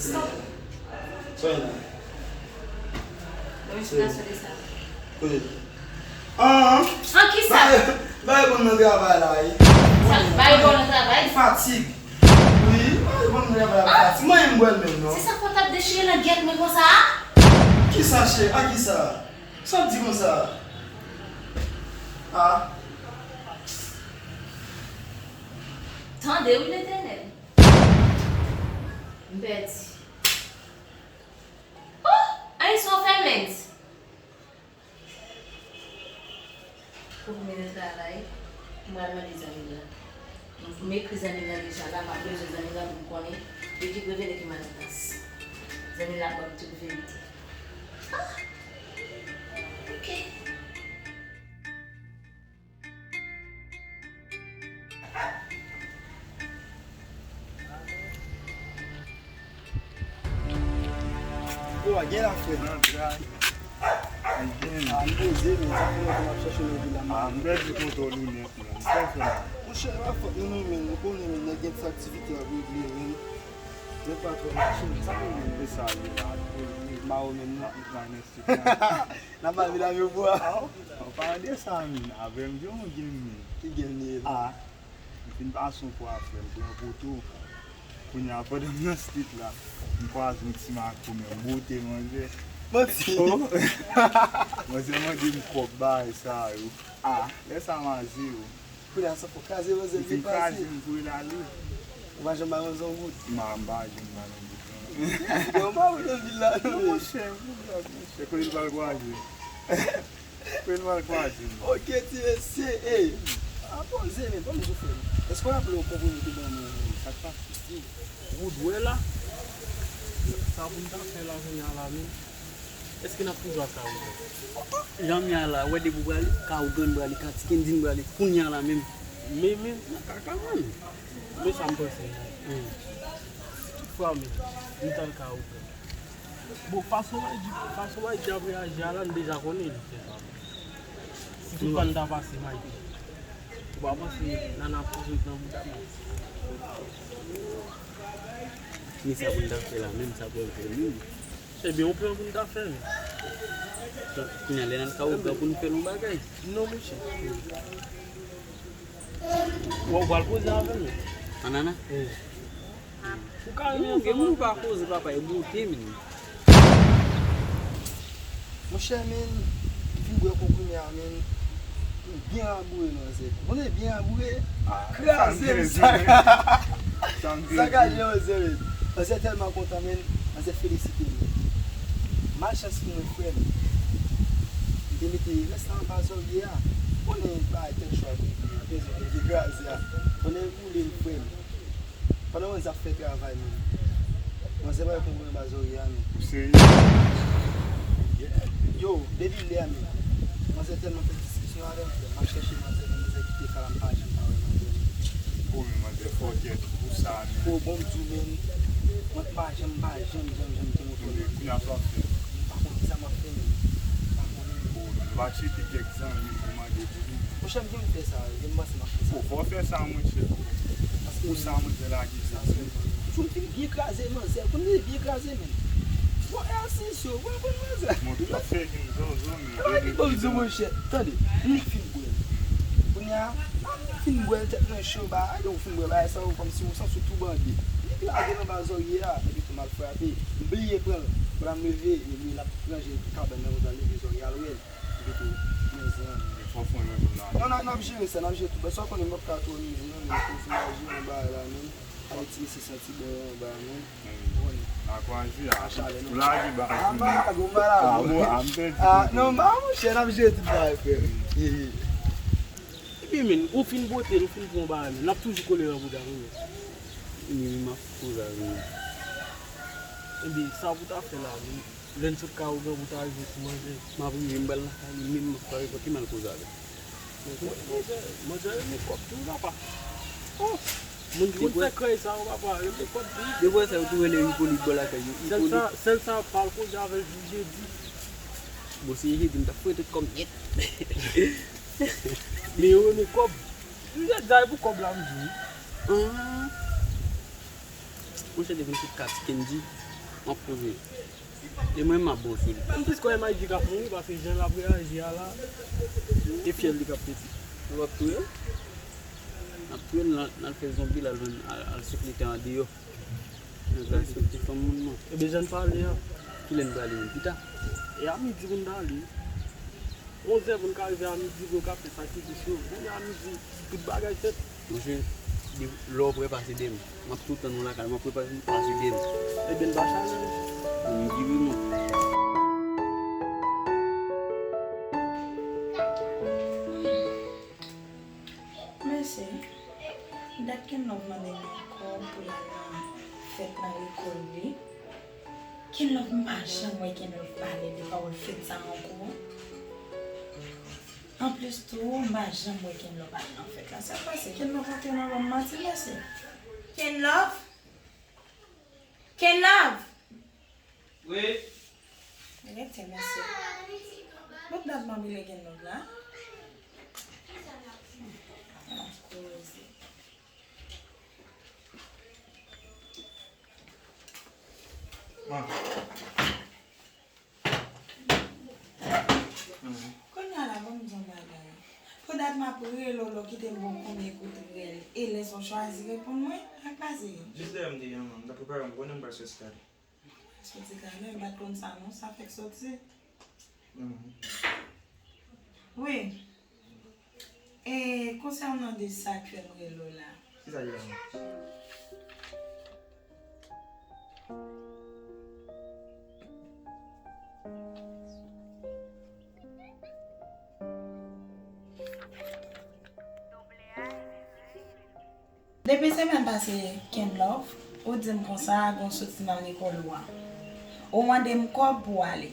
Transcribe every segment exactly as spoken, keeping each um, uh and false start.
Sa w la? Mwen se nan sou de sa. Kote? Ah! An ki sa? Ba reponn nan travay la, wi. Sa, ba reponn nan travay? Fatig. Wi, ba reponn nan travay la, fatig. Mwen, m bwè l menm, non. Se sa fè w t ap dechire langyèt mwen konsa a? Ki sa, cheri? A ki sa? Sa w ap di konsa? Ah. Tande, wi, Letènèl. M pèdi. Oh! Ay, so fè mèt. Pou m vin nan travay, m pral mande zanmi m lan. M, m ekri zanmi m lan deja la, m ap bezwen zanmi m lan pou m konnen de ki revele ki m al nan klas. Zanmi m lan ap ban m tout verite. Ah! Ok. Ou a gen la, frè. Nan dra. Ay, gen. Ah, m poze, men sa fè lontan m ap chèche nan vil la, man. Ah, m pèdi kontwòl ou nèt, man. Sa fè mal. Monchè, pa fòt nou, non, men nou konnen, men nèg gen ti aktivite ap regle, men nèg pa twò mache, men sa nou menm. E sa, li la, li. M pa ou menm, non. N ap, n ap nan N S T. N ap al vin avè w pou a. Ah, w pa de sa, men. Avè m, di w gen, men. Ki gen li, la? Ah. M fin pase yon fwa, frè m, pran poto. Kounye a, pandan m nan street la, m kwaze yon ti mako, men m bwote manzè. Manti! Oh! Manzè mande m kòb bagay sa yo. Ah, lè sa m a zewo. Kounye a, sa fò kraze manzè depase. Li fin kraze m, voye l ale. Ou pa janm bay manzè yon goud? M pa, m pa janm bay yon goud, non. Yo, m pa wè nan vil la, non. Non, monchè, monchè, kote l pral kwaze? Fè n mal kwaze, non. Ok, ti mesye, ey. A poze, men, ban m di w, frè m. Èske w raple w konprann ou te ban mwen sa k pase? Woodway la? Sa pou n ta fè la, kounye a la, men. Èske n ap toujou ak Kaougan? Jan m ye a la, w wè depi w prale, Kaougan prale, Kati Kendin prale, kounye a la menm. Men, men, nan kaka, man. Men sa m panse. Hmm. Si toutfwa, men, m t al Kaougan. Bon, fason Maydi, fason Maydi ap reyaji a la, n deja konnen li fè sa. Si toutfwa n ta pase Maydi, ou pa panse Nana ap sot nan bouda m? Men sa pou n ta fè la, menm sa pou n fè menm. Ebyen, yon plan pou n ta fè, men. Kounye a, lè n al Kaougan pou n fè l yon bagay. Non, monchè. Ou, ou pral koze avè l, men. Anana? Wi. Ou ka renmen ansanm avè l. Ou pa koze, papa, e bote, men. Monchè, men, m fin bwè konprime a, men, m byen raboure, manzè. Ou konnen byen raboure, kraze m, sa ka, sa ka di manzè, men. Manzè tèlman kontan, men, manzè felisite m. Malchans pou mwen, frè m. M te mete rès la anba zòrye a. Ou konnen bagay tèt chwa, bezwen vye kraze a. Ou konnen boule m, frè m. Pandan manzè ap fè travay, men. Manzè pa konprann anba zòrye a, men. Ou serye? Yo, depi lè a, men. Manzè tèlman fè diskisyon avè m, frè. M ap chèche manzè, men manzè kite kay la, m pa janm ka wè manzè, men. Oh, men manzè fòkè tou pou sa, men. Oh, bon, m di w, men. Mwen pa janm, m pa janm, janm, janm te montre manzè. Men kounye a sa w ap fè? M pa konn kisa m ap fè, men. M pa konnen. Oh, men nou pa tcheke kèk zanmi pou mande pou li? Monchè, m gen pou m fè sa, wi. M panse m ap fè sa. Bon, fò w fè sa, monchè. Paske pou sa, manzè lage sa, se. Sou m fin byen kraze, manzè. Konn li byen kraze, men. Bon, e asisyon, bon, bon, manzè. Montre w fè vin zonzon, men. Bagay ki bon, m di w, monchè. Tande, m nik fin bwè l. Kounye a, m nik fin bwè l, tèt mwen cho, bagay, ou fin bwè bagay sa yo, kòmsi ou santi w tou bande. Nik lage l anba zòrye a, epi tou m al frape. M bliye pran l. Pandan m leve, epi l ap ranje kabann nan, m al leve zòrye a, l wè l. Epi tou, men zanmi. Fò fon yon jou nan. Non, n a, n ap jere sa, n ap jere tout. Paske w konnen m p ap ka twò mize, non, men fò w imajine yon bagay la, men. Avèk ti mesye santi bon, yon bagay, men. Bon. N a kwaze a. Ou lage bagay pou mwen. Ah, m pa lage, m pa lage. Ah, bon, ah, m pèdi. Ah, non, m pa, monchè, n ap jere tout bagay, frè. Ye, ye. Ebyen, men, ou fin bwote l, ou fin pran bagay, men. N ap toujou kole nan bouda nou, men. Ni, ni, m ap koze avè nou. Ebyen, sa pou ta fè la, men. Lè n sot Kaougan pou ta rive sou manzè. M ap rive, m pral lakay li, menm m ap pale pou ki m al koze avè l. Manzè, manzè renmen kòb tou, papa. Oh! Moun ki konn fè krèy sa yo, papa, renmen kòb tou. Depi sa yo tou rele Ipolit bò lakay yo. Sèl sa, sèl sa, pa al koze avè l jou jedi. Bon, si jedi m t ap fouye tout kòb nèt. Men yo renmen kòb. M jis di pou kòb la, m di. Hum. Monchè, depi m sot Kati Kendy, M ap poze. E mwen, m ap bo sou li. Anplis, kwè M I G k ap mouri, paske jan l ap reyaji a la, e fyèl li k ap pete. Ou ap touye l? N ap touye l, n al, n al fè zonbi, l al jwenn, al, al sipòte andeyò. Nèg la respekte fanm moun nan. Ebyen, jan n pale a. Kilè n prale menm? Pita? E a midi pou n t ale. Onzè pou n ka rive a midi pou yo ka fè sakrifis yo. Kounye a midi, tout bagay fèt. Monchè, lè w prè pase de m. M ap tou tann ou lakay, m ap prè pase, pase de m. Ebyen, n pa chale, monchè. Midi wi, mwen. Mesye, dat Kenlove mande m yon kòb pou l al nan fèt nan lekòl li. Kenlove, m pa janm wè Kenlove pale de pawòl fèt sa ankò. Anplis tou, m pa janm wè Kenlove al nan fèt la. Sa k pase? Kenlove antre nan ban m manti, mesye. Kenlove? Kenlove! Wi. Rete, mesye. Bon, dat m ap rele Kenlove la. Koze. Kounye a la, ban m di yon bagay. Pou dat m ap rele w, lè w kite m ba w konbyen kout rèl, e lè sa w chwazi reponn mwen, sa k pase? Jis dèyè m te ye, manman. M t ap prepare m, ou konnen m pral sot stad. Soti kanmenm, m pa t konn sa non, sa fèk soti. Wi. E konsènan de sa k fè m rele w la. Ki sa ki la? Depi semèn pase, Kenlove, ou di m konsa, gen w soti nan lekòl ou a. Ou mande m kòb pou w ale.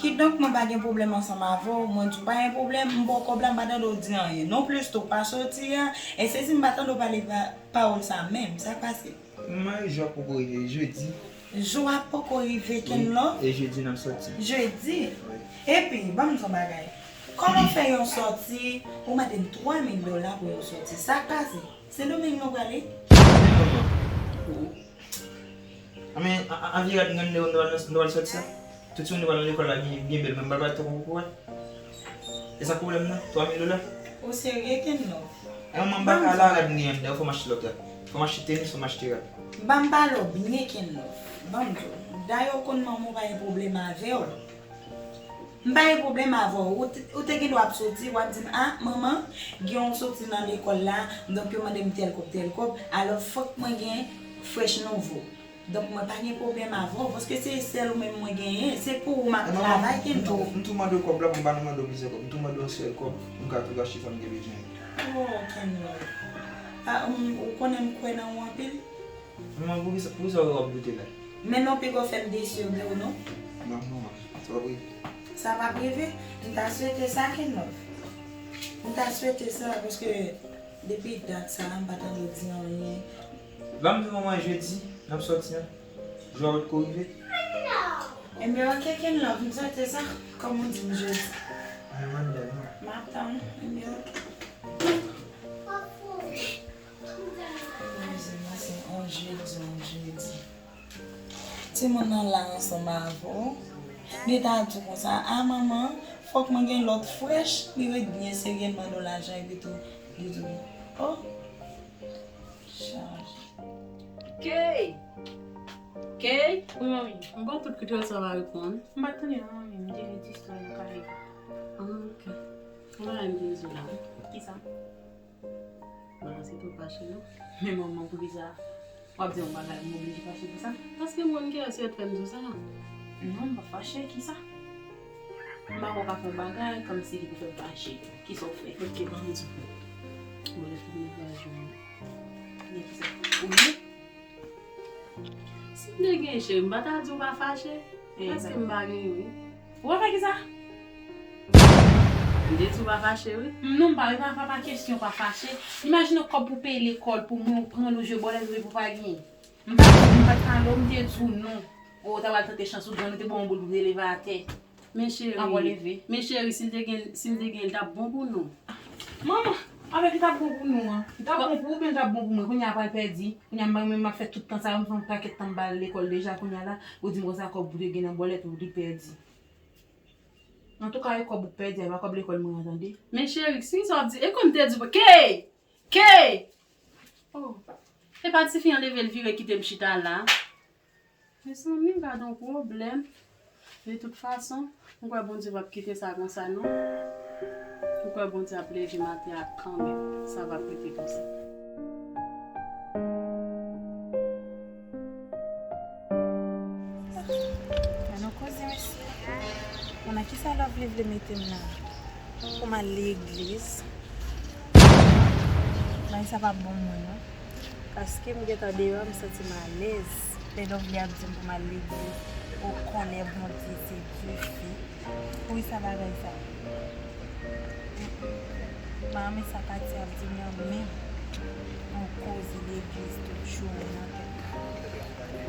Kidonk, mwen pa gen pwoblèm ansanm avè w, mwen di w pa gen pwoblèm, m ba w kòb la, m pa tande w di anyen. Nonplis tou, w pa soti a, e sezi m pa tande w pale pa, pawòl sa menm, sa k pase? Manman, jou a poko rive, jedi. Jou a poko rive, Kenlove? Wi, e jedi n ap soti. Jedi? Wi. Epi, ban m di w yon bagay. Kòman w fè yon sòti, ou mande m twa mil dola pou yon sòti? Sa k pase? Sendomeng nou prale? Sendomeng. Anmyen, a, a, anvi rad mwen, nou, nou, nou, nou pral sòti sa? Tout timoun ki pral nan lekòl la byen, byen bèl, mwen m pral bay twò pou wè. E sa pwoblèm nan? Twa mil dola? Ou serye, Kenlove? E mwen m pa ka la rad m gen anndan, fò m achte lòt rad. Fò m achte tenis, fò m achte rad. Ban m pale w byen, Kenlove. Ban m di w. Dayè w konn manman w pa gen pwoblèm avè w. M pa gen pwoblèm avè w. Ou te, ou te gen dwa ap soti, w ap di m, a, manman, gen yon soti nan lekòl la, donk yo mande m tèl kòb, tèl kòb, alò fòk mwen gen frèch nouvo. Donk, mwen pa gen pwoblèm avè w, paske se sèl ou menm mwen genyen, se pou ou m ap travay, Kenlove. E manman, m tou, m tou mande w kòb la, pou m pa nou mande w plizyè kòb. M tou mande w yon sèl kòb, m ka tou achte sa m gen bezwen. Oh, Kenlove. Ah, m, ou konnen m kwè nan ou anpil. Manman, poukisa, poukisa w ap doute la? Men non, piko fè m desi de ou, non? Non, manman, sa p ap rive. Sa p ap rive? M ta swete sa, Kenlove. M ta swete sa, paske depi dat sa, m pa tande w di anyen. Ban m di manman jedi, n ap sòti an. Jou a potko rive. Enben, oke, Kenlove, m swete sa, kòm ou di m jedi. Mwen, mwen, mwen. M ap tann ou. Enben, oke. Mezanmi, se on jedi, on jedi. Timoun nan la ansanm avè w. Li ta di w konsa, a manman, fòk mwen gen lòt frèch. Li ret byen serye, l mande w lajan, epi tou, li di w, oh, chaje. Key! Key! Wi, manmi. M ba w tout kout rèl san w pa reponn. M pa t tande non, manmi. M te ret distwè nan kay la. Ah, ok. Yon bagay m te di w la. Kisa? M pa panse ke w fache, non. Men manman, poukisa w ap di yon bagay, m oblije fache pou sa? Paske m konn kiyès yo t fè m di w sa. Non, m pa fache, kisa? M pa kwè w ka fè yon bagay kòmsi ki pou fè m fache. Kisa w fè? Ok, ban m di w. Bon, lè fini vwayaj mwen. Men kisa? Ou bliye? Si m te gen cheri, m pa ta di w pa fache. Paske m pa gen, wi. Ou pa fè kisa? M te di w pa fache, wi. Non, m pa, pa, pa, pa kesyon pa fache. Imajine w kòb pou peye lekòl, pou mwen, ou pran l, ou jwe bòlèt, epi pou pa gen. M pa, m pa t pale w, m te di w non. Ou ta pral tante chans ou, grann ou te ba w yon boul pou w te leve atè. Men cheri, ankò leve. Men cheri, si l te gen, si l te gen, l t ap bon pou nou. Manman! Avèk li t ap bon pou nou an. Li t ap bon pou ou oubyen li t ap bon pou mwen? Kounye a pral pèdi. Kounye a mwen menm m ap fè tout tan sa yo, m fè yon pakèt tan m pa al lekòl deja. Kounye a la, ou di m konsa kòb ou te gen nan bòlèt ou li pèdi. Antouka, e kòb ou pèdi a, e pa kòb lekòl mwen an, tande. Men cheri, si sa w ap di, e kòm te di, Key! Key! Oh. E pa tifi an leve l vire kite m chita la. Mezanmi, gad yon pwoblèm. De tout fason, m kwè Bondye p ap kite sa konsa non. M kwè Bondye ap leve maten a kanmenm. Sa p ap rete konsa. Gad yon koze, mesye. Bon, nan kisa Lovely vle mete m la? Pou m al legliz. Bagay sa p ap bon mwen non. Paske m gentan deyò a, m santi m alèz. Lè Lovely ap di m pou m al legliz, o kòlè Bondye se dife. Poukisa bagay sa? M pa renmen sa Katy ap di m nan menm. Yon koze legliz tout jou nan tèt.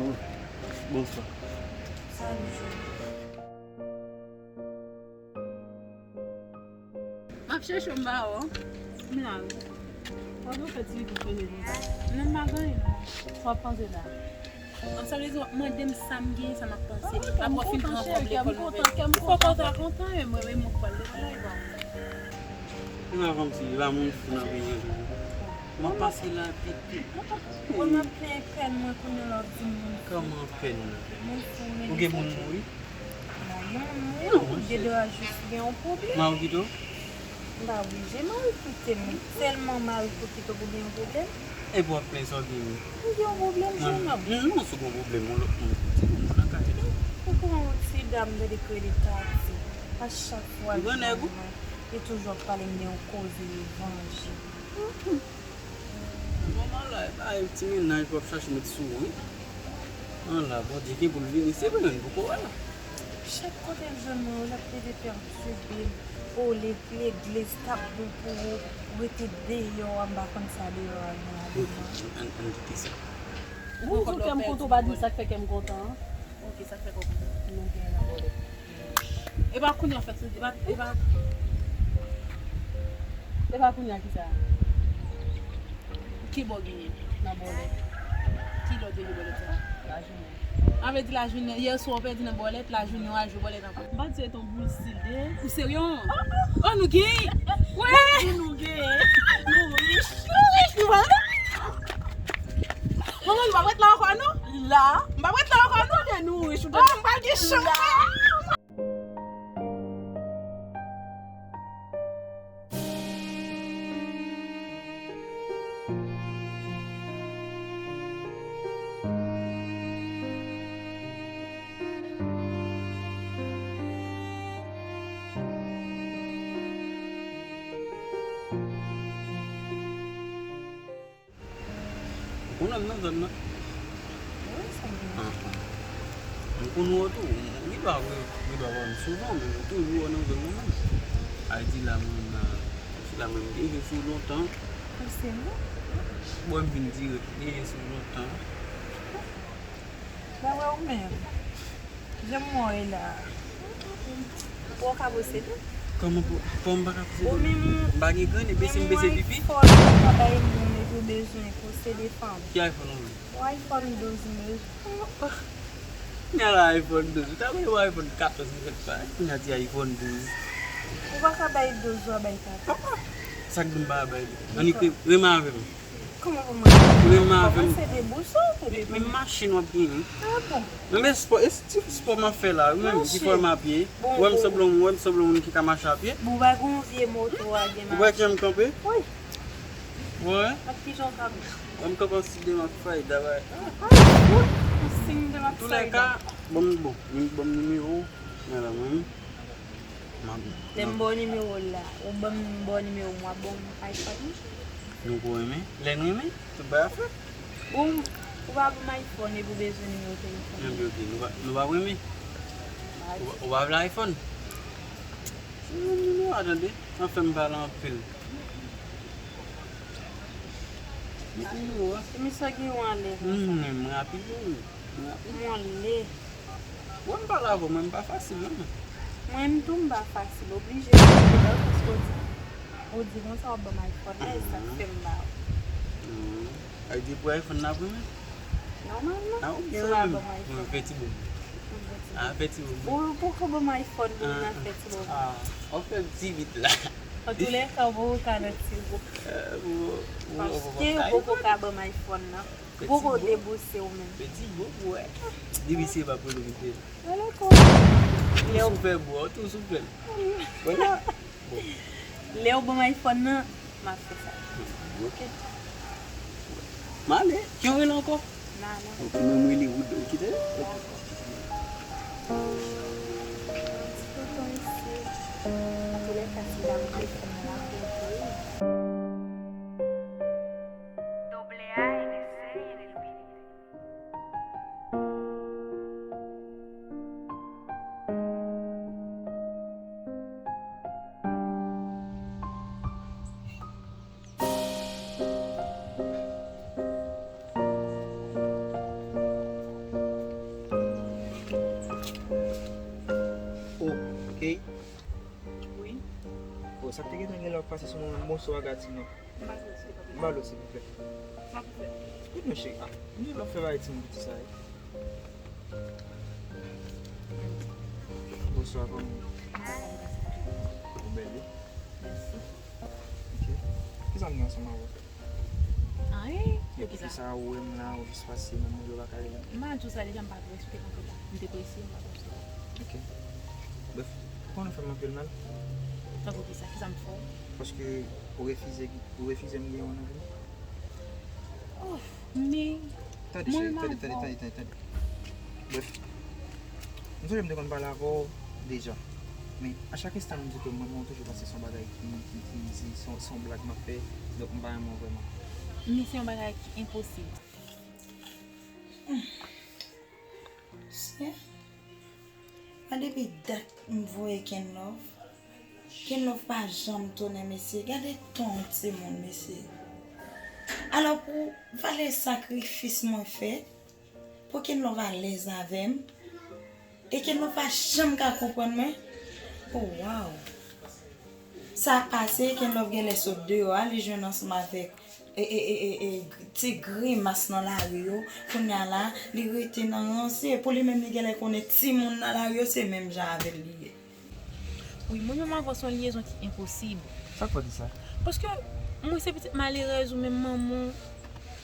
Oh, bonswa. Salut, cheri. M ap chèche w, m pa wè w. Men la wi. W ap fè ti videyo konnen nou. Non, m pa gen anyen non. Sa w ap panse la? Sa vle di w ap mande m sa m genyen, sa m ap panse. Apre w fin pran kòb lekòl nouvèl. Fò w kontan, kontan, e mwen menm mwen pral lekòl la, e pa w. Ou nan fanm si, e pa moun fou nan peyi an. M ap pase la pipi. Mwen m ap plenyen pèn mwen kounye a w ap di m moun fou. Kòman pèn nan? Moun fou, men ou gen moun mouri? M pa gen moun mouri non, ou gen dwa jis gen yon pwoblèm. Mari w kite w? M pa oblije mari kite m. Sèlman mari pou kite w pou gen yon pwoblèm. Epi w ap plenyen sa w genyen. M gen yon pwoblèm, jèn òm. Non, si w gen yon pwoblèm, yon lòt moun pou di w, moun nan ka ede w. Ou pran yon ti dam, tande krele Katy. A chak fwa li jwenn mwen, li toujou ap pale m de yon koze levanjil. Moman la, e pa yon ti mennaj w ap chache met sou ou, wi. An la, Bondye gen pou l vini, se vre, men m poko wè l. Chak kote l jwenn mwen, l ap plede pètibe m. O, le-, legliz t ap bon pou ou, ou rete deyò a, m pa konn sa deyò a gen ladan l. Ann, ann kite sa. Ou, ou kè m kontan, ou pa di sa k fè kè m kontan an. Ok, sa k fè kè w kontan? Nou gen nan bòlèt. E pa kounye a fèt, e pa, e pa. E pa kounye a kisa? Ki bò w genyen? Nan bòlèt. Ki lè w te jwe bòlèt sa? Lajounen. Sa vle di lajounen, yè swa w pèdi nan bòlèt, lajounen w al jwe bòlèt ankò. M pa di se yon boul stil de. Ou serye? Oh, nou gen! Wi! Nou gen! Nou rich! Nou rich! Nou rich! Manman, nou pa p ret la ankò non. La. M pa p ret la ankò non. Tande nou rich, ou tande. Oh, m pral gen chanm. Ou konnen m nan zòn nan? Wi, sa m konnen. Ah, ah. M konn wè w tou. M gen dwa wè, m gen dwa wè w souvan, men m toujou wè w nan zòn nan menm. Ayiti la, mwen menm la, Ayiti la, mwen m gen je sou w lontan. Ou se mwen? Bon, m vin dirèk, m gen je sou w lontan. Dapre ou menm? Jan m wè w la. Ou ka posede? Kòman pou, kòman m pa ka posede? Ou menm ou, m pa gen grenn, e bese m bese pipi. Menm yon iPhone ou pa ka bay moun epi ou bezwen posede fanm. Ki iPhone ou vle? Yon iPhone douz m bezwen. Kounye a la iPhone douz. Ou ta vle yon iPhone katòz m fèk pa. Kounye a di iPhone douz. Ou pa ka bay douz, w a bay katòz. Sa k di m pa bay li? Annik renmen avè m. Kòman pou mwen? Renmen avè m. Kòmanse debouche w, te debouche. Men machin w ap genyen. Ah bon? Men, men spò, e ti spò m ap fè la, wi, menm, ki fòm a pye. Ou wè m sanble, ou wè m sanble yon moun ki ka mache a pye. Bon, ou pa gon vye moto a gen machin. Ou wè jan m kanpe? Wi. Wi. Ak ki jan w kanpe? Wè m kanpe an si de m ak fayda, bay. Ah, ah, wi. An si de m ak fayda. Toulèka, ban m, bon, ban m nimewo w. Men la, mwen. Lè m ba w nimewo l la, ou ban m, ba w nimewo m, w ap ban m iPhone? Nou ko renmen? Lè n renmen, tout bagay ap fèt. Bon, ou pa ban m iPhone epi w bezwen nimewo telefòn. Ebyen, ok, nou pa, nou pa renmen? Ou pa, ou pa vle iPhone? Se menm nimewo a, tande. Anfen, m pale anpil. Met nimewo a. E misye gen yon anlè konsa. Hmm, m rapid, wi. M rapid. M anlè. Wè m pale avè w, mwen m pa fasil non. Mwen menm tou m pa fasil, oblije m pale paske w di. Ou di konsa w ap ban m iPhone la, e sa k fè m ba w. Non. Ay di pou iPhone la pou mwen? Nòmalman. Ah, ou gen sa menm. Mwen fè ti bobo. Ah, fè ti bobo. Ou poko ban m iPhone pou mwen fè ti bobo. Ah, ou fè m timid la. Antoulèka, ou poko ka nan ti bobo. Paske ou poko ka ban m iPhone nan. Poko debouse ou menm. Fè ti bobo, wè. Depi se pa pou nou vite. Alò, kò. Tou sou fè bo, tou sou fè l. Wè la. Bon. Lè w ban m iPhone nan, m ap fè sa. Ok. M ale. Ki yon rele ankò? Nana. Ok, mwen m rele ou, ou kite? Ok. Ti tonton isi. Antoulèka, si dam te fè m la, pou tou. Doble A en el C en el B. Oh, ok. Wi. Oh, sa k te gentan gen lè w ap pase sou mwen, bonswa, Gatino. M pa dwe, silvouplè. M pa dwe, silvouplè. Sa pou fè. Koute non, cheri. Ah, m di w ap fè bagay timoun piti sa, wi. Bonswa, kòman w ye? Ou bèl, wi. Mèsi. Ok. Kisa m gen ansanm avè w? Anyen. Yo, poukisa ou wè m la, ou jis pase, menm mwen yo pa ka rele m? M pa di w sa deja, m pa t respekte w anpil la. M depresye, m pa t respekte w. Ok. Bref, ou konnen w fè m anpil mal. Tankou kisa? Kisa m fè w? Paske ou refize, ou refize m gen yon nan vi m. Oh, men. Tande, cheri, tande, tande, tande, tande, tande. Bref, m sonje m te konn pale avè w deja. Men, a chak enstan m di ke m renmen w, toujou panse se yon bagay ki, ki, ki, se, se, se yon blag m ap fè. Donk, m pa renmen w vrèman. Men se yon bagay ki enposib. Mesye, mwen depi dat m voye Kenlove. Kenlove pa janm tounen, mesye. Gade ton timoun, mesye. Alò, pou valè sakrifis mwen fè, pou Kenlove alèz avè m, e Kenlove pa janm ka konprann mwen. Oh, waw. Sa pase, Kenlove genlè sot deyò a, li jwenn ansanm avèk e, e, e, e, e, ti grimas nan lari yo. Kounye a la, li rete nan ranse. Pou li menm, li genlè konnen timoun nan lari yo, se menm jan avè l li ye. Wi, mwen menm avè w se yon lyezon ki enposib. Sa k fè w di sa? Paske mwen se pitit malerèz ou menm manman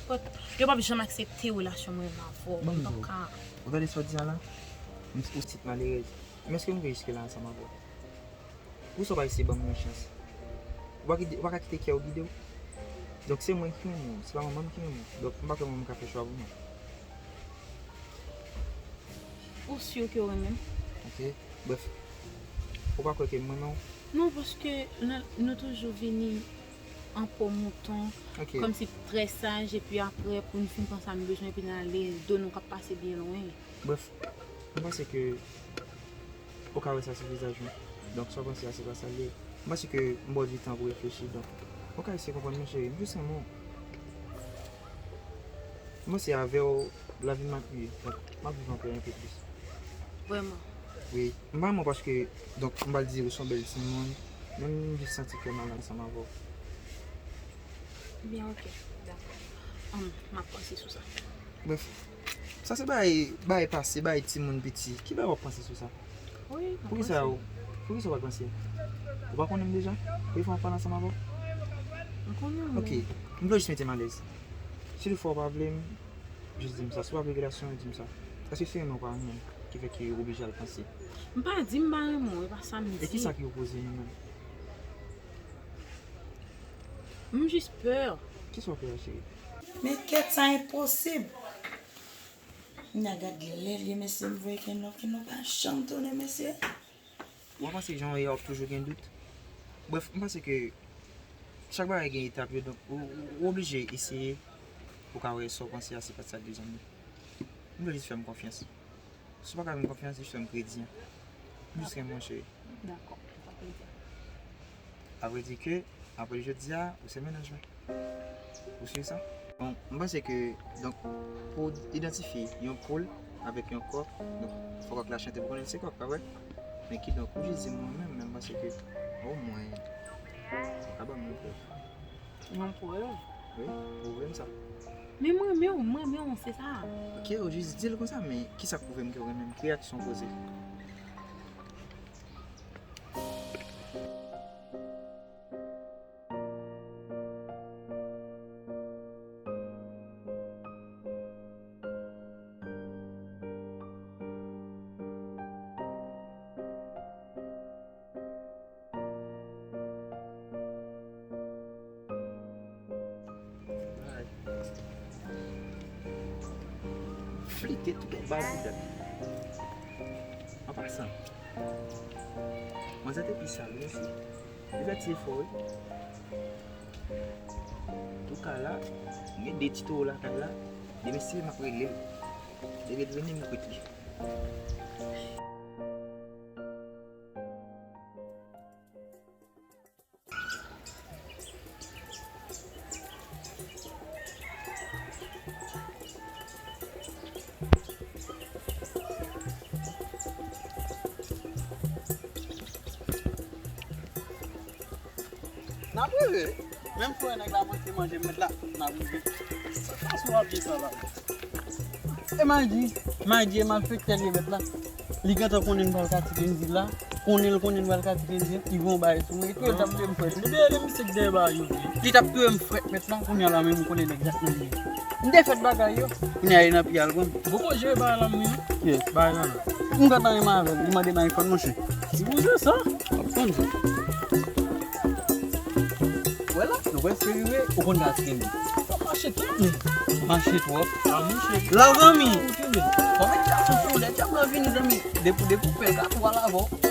w. Yo p ap janm aksepte relasyon mwen menm avè w. Mwen p ap ka. Ou tande sa w di a la? M, ou se pitit malerèz. Men èske m vle riske la ansanm avè w? Poukisa w pa eseye ban mwen yon chans? Ou pa kite, ou pa ka kite kè w gide w. Donk se mwen ki renmen w, se pa manman m ki renmen w. Donk m pa kwè manman m ka fè chwa pou mwen. Ou si ke w renmen m? Ok. Bref, ou pa kwè ke m renmen w? Non, paske nan, nou toujou vini an po mouton, kòmsi trè saj, epi apre, pou n fin pran sa n bezwen, epi n ale, do nou k ap pase byen lwen. Bref, m panse ke ou ka wè sa sou vizaj mwen. Donk, sa w panse a, se pa sa l ye. M panse ke m ba w di tan pou w reflechi, donk, ou ka eseye konprann mwen, cheri. M jis renmen w. M panse avè w, lavi m ap ye. Donk, m ap viv ankò yon pè plis. Vrèman? Wi. M pa renmen w paske, donk, m pral di ou se yon bèl timoun. Men m jis santi kè m al ansanm avè w. Byen, ok. Dakò. Ann, m ap panse sou sa. Bref, sa se bagay, bagay pase, bagay timoun piti. Ki bagay w ap panse sou sa? Wi, m ap panse. Poukisa w, poukisa w pa t panse? Ou pa konnen m deja? Premye fwa m ap pale ansanm avè w? M konnen w, men. Ok, m vle w jis mete m alèz. Si toutfwa w pa vle m, jis di m sa. Si w pa vle relasyon an, di m sa. Èske se renmen w pa renmen m ki fè ke w oblije al panse? M pa di m pa renmen w, e pa sa m di. E kisa ki opoze nou menm? M jis pè. Kisa w pè a, cheri? Men kèt, sa enposib. Kounye a gad lè l ye, mesye, m voye Kenlove, Kenlove pa janm tounen, mesye. Ou pa panse jan w ye a w ap toujou gen dout? Bref, m panse ke chak bagay gen etap yo, donk ou, ou, ou oblije eseye pou w ka wè sa w panse a se pa t sa k bezwen ye. M vle jis fè m konfyans. Si w pa ka fè m konfyans, jis fè m kredi an. M jis renmen w, cheri. Dakò, sa kredi an. Avrèdi ke, apre jodi a, ou se mennaj mwen. Ou swiv sa? Bon, m panse ke, donk, pou w idantifye yon poul avèk yon kòk, donk, fò kòk la chante pou konnen l se kòk, pa vre? Men kidonk, ou jis di m mwen menm, men m panse ke, omwen, ou ka ban m Mwen pwouve w. Wi, pwouve m sa. Men m renmen w, m renmen w, se sa. Ok, ou jis di l konsa, men kisa k pwouve m ke w renmen m? Ki aksyon w poze? Flite tout anba bouda. An pasan, manzè te pi sal wi mesye. Li fè ti efò wi. Antouka la, m gen de ti towo lakay la. Demen si m ap rele l. Depi l vini m kwit li. N ap rive. Menm si w wè nèg la pote manje m met la, n ap rive. Sa fason w ap ye sa la. E Magi, Magi e malfektè l ye met la. Li gentan konnen n pral katire n di la. Konnen l konnen n pral katire n di, li gon bagay sou mwen. Epi l t ap touye m frèt. Li dèyè de misye k dèyè bagay yo vre. Li t ap touye m frèt met la. Kounye a la menm m konnen egzakteman li ye. M te fèt bagay yo. Kounye a li nan pye al pran m. Boko jere bagay la menm. Yes. Bagay la la. M gentan renmen avè l. Li mande m iPhone monchè. Ti bouzen sa. W ap konn sa. Wè la, nou prèske rive, ou konn sa ki gen. Sa mache twòp, men. Mache twòp. La, mache. La, zanmi. Ou kenbe. Kòman ti gason sou lè, djab la vini, zanmi. Depi, depi w pè, gato al avè w.